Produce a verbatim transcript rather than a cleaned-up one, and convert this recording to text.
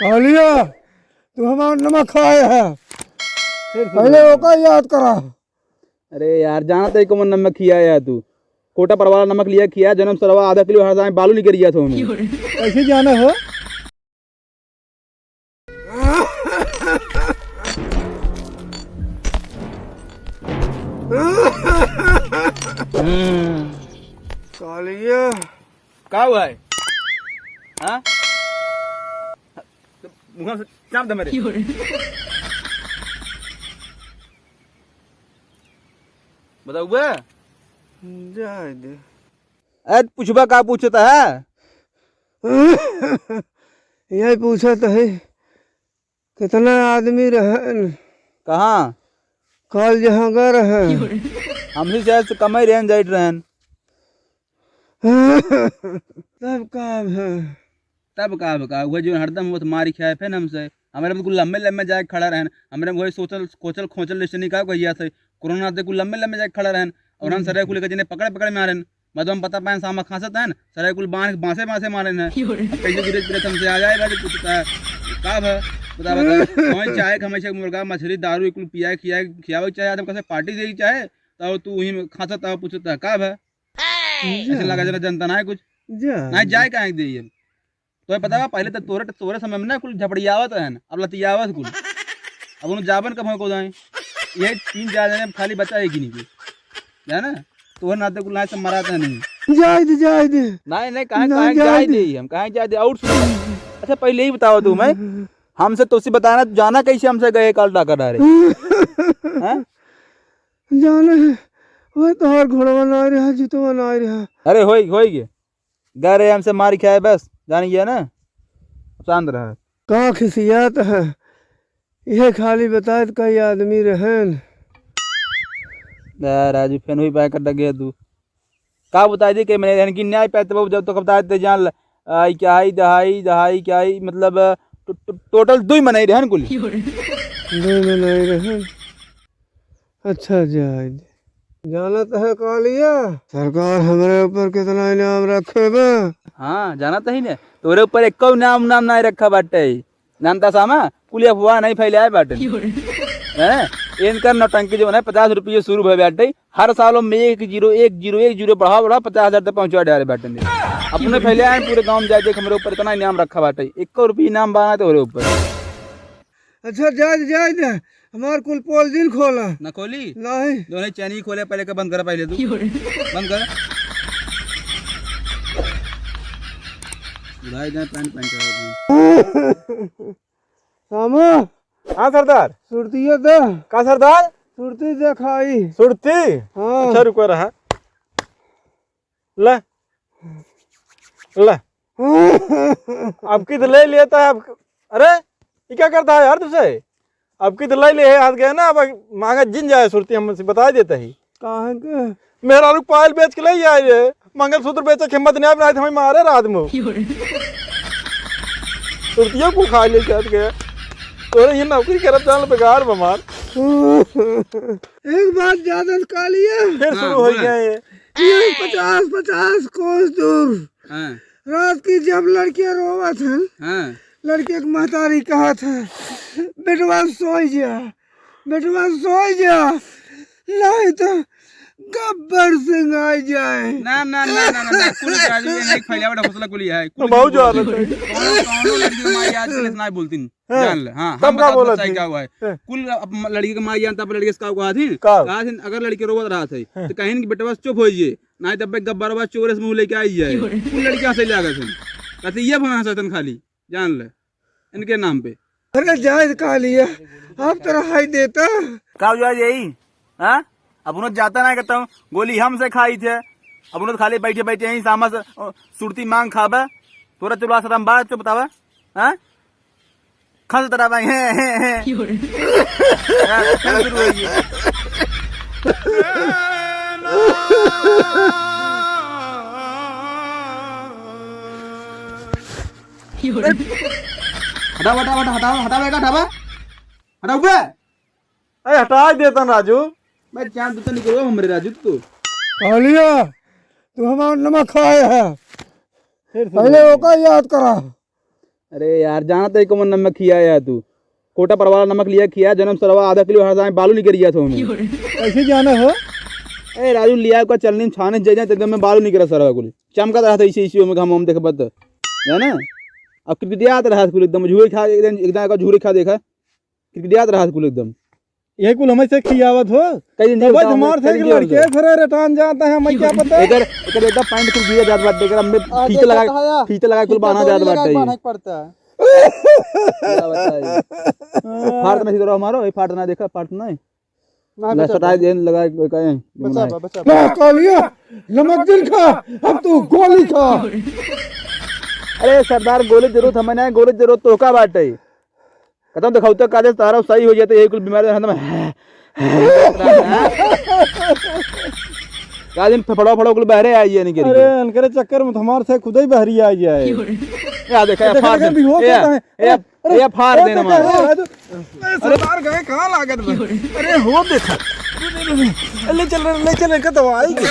कालिया, तू हमार नमक खाए है, फिर से पहले बोल। ओका याद करा। अरे यार, जानत है कौन नमक खियाया है तू? कोटा पर वाला नमक लिया खिया, जन्म सरवा आधा किलो हर समय बालू निकल गया था हमें। कैसे जाना हो? कालिया। का हुआ है? हाँ? मुँह से चाप दे मेरे। बताओ बे। जाए दे। अरे पूछबा का पूछत है? यही पूछत है, कितना आदमी रहन? कहाँ? काल जहाँ गए रहन। हमसे शायद से कम ही रहन, जाइत रहन। तब का है? तब का, का हुआ जो हरदम वो तो मार खाए फिर हमसे। हमारे में कुल लम्बे लम्बे जाके खड़ा रहन। हमारे में वही सोचल, कोचल, खोचल जैसे नहीं का कहिया से। कोरोना से कुल लम्बे लम्बे जाके खड़ा रहन। और हम सरे कुल के जने पकड़ पकड़ में आ रहन। मतलब हम पता पाएन सामा खांसत हन, सरे कुल बांध के बांसे बांसे मारे न। अब कैसे गिरे गिरे हमसे आ जाए बारे पूछता है। का भा? बता, बता। हमें चाहे कि हमेशा मुर्गा, मछली, दारू कुल पियाए, खियाए, खियावे के चाहे, तब कैसे पार्टी दे के चाहे, तब तू वहीं में खांसत है, पूछता है, का भा? ऐसे लगा जरा जनता ना है कुछ। जा। ना जाए काहे दे ये। तो पता बा, पहले तो तोरे, तोरे समय में ना कुल झपड़ियावत रहन, अब लतियावत कुल। अब उन्हें जाबन कब को दाएं? ये तीन चार जने खाली बचा है कि नहीं? जाना? तोहर नाते कुल ना से मरात है नहीं। जाए दे, जाए दे। नहीं, नहीं, कहाँ, ना, कहाँ जाए जाए दे। दे हम, कहाँ जाए दे? और सुन, अच्छा, पहले ही बताओ तू, मैं, हमसे तो उसी बताना, तू जाना कैसे हमसे गए काल टाका डारे? हैं? जाने है, वही तोहर घोड़वा ना रहा, जुतवा ना रहा। अरे, होई, होई गे। गए रहे हमसे मार खाए बस, जान गया ना, शांत रह। का खिसियात है? ये खाली बताए तो कई आदमी रहन। ना राजू, फेन हुई पाए कर गया तू। का बताई दी कि मैंने रहन की न्याय पाए तब जब तो बताए ते जान ल-, आई क्या आई, दहाई, दहाई क्या आई, मतलब, टो-, टो-, टोटल दुई मनई रहन कुल। दुई मनई रहन। अच्छा, जाए दे। जानत है कालिया, सरकार हमरे ऊपर कितना इनाम रखे बा। हाँ, जानत ही ने, तोरे ऊपर एको इनाम, नाम नाहीं रखा बाटे। जानता सामा, कुल अफवाह नहीं फैलाए बाटे। हैं? इनकर नौटंकी जो है, पचास रुपये शुरू भय बाटे, हर सालों में एक जीरो, एक जीरो, एक जीरो बढ़ा, बढ़ा पचास हजार तक पहुँचा डाले बाटे। अपने फैलाए हैं पूरे गाँव में, जाए देख, हमरे ऊपर इतना इनाम रखा बाटे, एको रुपये इनाम बना तोरे ऊपर। अच्छा, जाए दे, जाए दे, हमार कुल पोल जिन खोला। ना खोली? नहीं। दोनों चैनी खोले, पहले का बंद कर, पहले तू। बंद कर। उड़ाई जाए, पैंट, पैंट कर। सामा। हाँ सरदार। सुरतिया दे। का सरदार? सुरती देखाई। सुरती? हाँ। अच्छा, रुको रहा। ले, ले। अब की तो ले लेता है, अब, अरे, ये क्या करता है यार तुझसे? अब की तो ले ले, हाथ गया ना, अब मांगा जिन जाए सुरती, हमसे बता देता ही। काहे के? मेहरारू पायल बेच के ले आए रे, मंगलसूत्र बेचे के हिम्मत नहीं, अब नहीं तो हमें मारे रात में। सुरतियों को खा ले, हाथ गया। तोरे ये नौकरी करत जान बेकार बमार। एक बात जानत कालिया। फिर हाँ, शुरू हो बोला। गया ये। ये पचास पचास कोस दूर। हाँ। रात की जब लड़कियां रोवत हैं, हाँ। लड़के के महतारी कहत है, "बेटवा सोई जा, बेटवा सोई जा, नहीं तो गब्बर सिंह आ जाए।" ना, ना, ना, ना, ना, ना, कुल राजू ये नहीं फैलावट हौसला कुल ये है, कुल बहुत झूठ बोलत है। कौनो, कौनो लड़की के माई आज के लिए ना बोलती। हाँ। जान ले, हाँ, तब हम का बता बोलत सही है? का हुआ है। हाँ। कुल अब म-, लड़की के माई जानता, अब लड़के से का हुआ थी? का? कहा थी, अगर लड़के रोवत रहा थे, हाँ। तो कहीं कि बेटवा चुप हो जाइए, नहीं तब गब्बरवा चोरे से मुंह लेके आई जाए। कुल लड़कियां से ले आ गए थे। कहते, "ये भैंस है तन खाली, जान ले, इनके नाम पे।" अरे जाए कालिया, आप तो रहाई देता। का हो जाए यही? हाँ? अब उन्होंने जाता ना कहता हूँ, गोली हमसे खाई थे। अब उन्होंने खाली बैठे बैठे यहीं सामा से, अ, सुरती मांग खाबे। तोरा चलो शरम बात तो बतावा। हाँ? खस तरह भाई, हैं, हैं, हैं। क्यों रे? हाँ, फिर शुरू होगी। क्यों रे? हटाओ, हटाओ, हटाओ, हटाओ, हटाओ, बेटा, हटाओ। हटाओ बे। अरे हटा देता राजू। मैं चांद तो निकलो हमरे राजू तू। कालिया, तू हमार नमक खाए है। फिर से पहले बोल। ओका याद करा। अरे यार, जानत है कौन नमक खिया है तू? कोटा पर वाला नमक लिया खिया, जनम सरवा आधा किलो हर समय बालू निकल गया था हमें। कैसे जाना हो? ए राजू, लिया का चलनी में छाने जे जाए, तो एकदम में बालू निकला सरवा कुल। चमकत रहा था इसे, इसी में घाम हम देखबत, है ना? अब किटकिटियात रहा कुल एकदम, झूरे खा, एकदम, एकदम का झूरे खा देखा, किटकिटियात रहा कुल एकदम। यही कुल हमें से खियावत हो। कई दिन तब जी होता हमार हमें, से कई दिन जी लड़के होता। फिर रटान जाता है, हमें क्या पता। एकर, एकर एकदम पैंट कुल गिरे जात बाटे, एकर हमें आ, फीते देखा लगा, कहा या? फीते लगा कुल फीता बांधा तो जात लगा बाटे। बांधे के पड़ता है। क्या बताई? फाट नहीं करो हमारो, ये फाट ना देखा, फाट नहीं। ना, ले, बचा सटाई बा। देन लगा के कहे, बचा बनाए। बा, बचा बा। ना कालिया, नमक जिन खा, अब तू गोली खा। अरे सरदार, गोली जरूरत हमें नहीं, गोली जरूरत तो का बाटे। खत्म दिखाऊ तो काले तारा सही हो जाते, यही कुल बीमारी हमें। का दिन फड़ो फड़ो कुल बहरे आई है नहीं अरे, करिए। अनकरे चक्कर में तो हमार से खुद ही बहरी आ जाए। या देखा, या अरे, फाड़ अरे, दे। भी हो या, सकता है। या, अरे, या फाड़ अरे, देना देखा, मार। अरे, अरे, सरदार गए कहाँ लागत बा? अरे, हो देखा। ले चल, ले चल, इनका दवाई दे।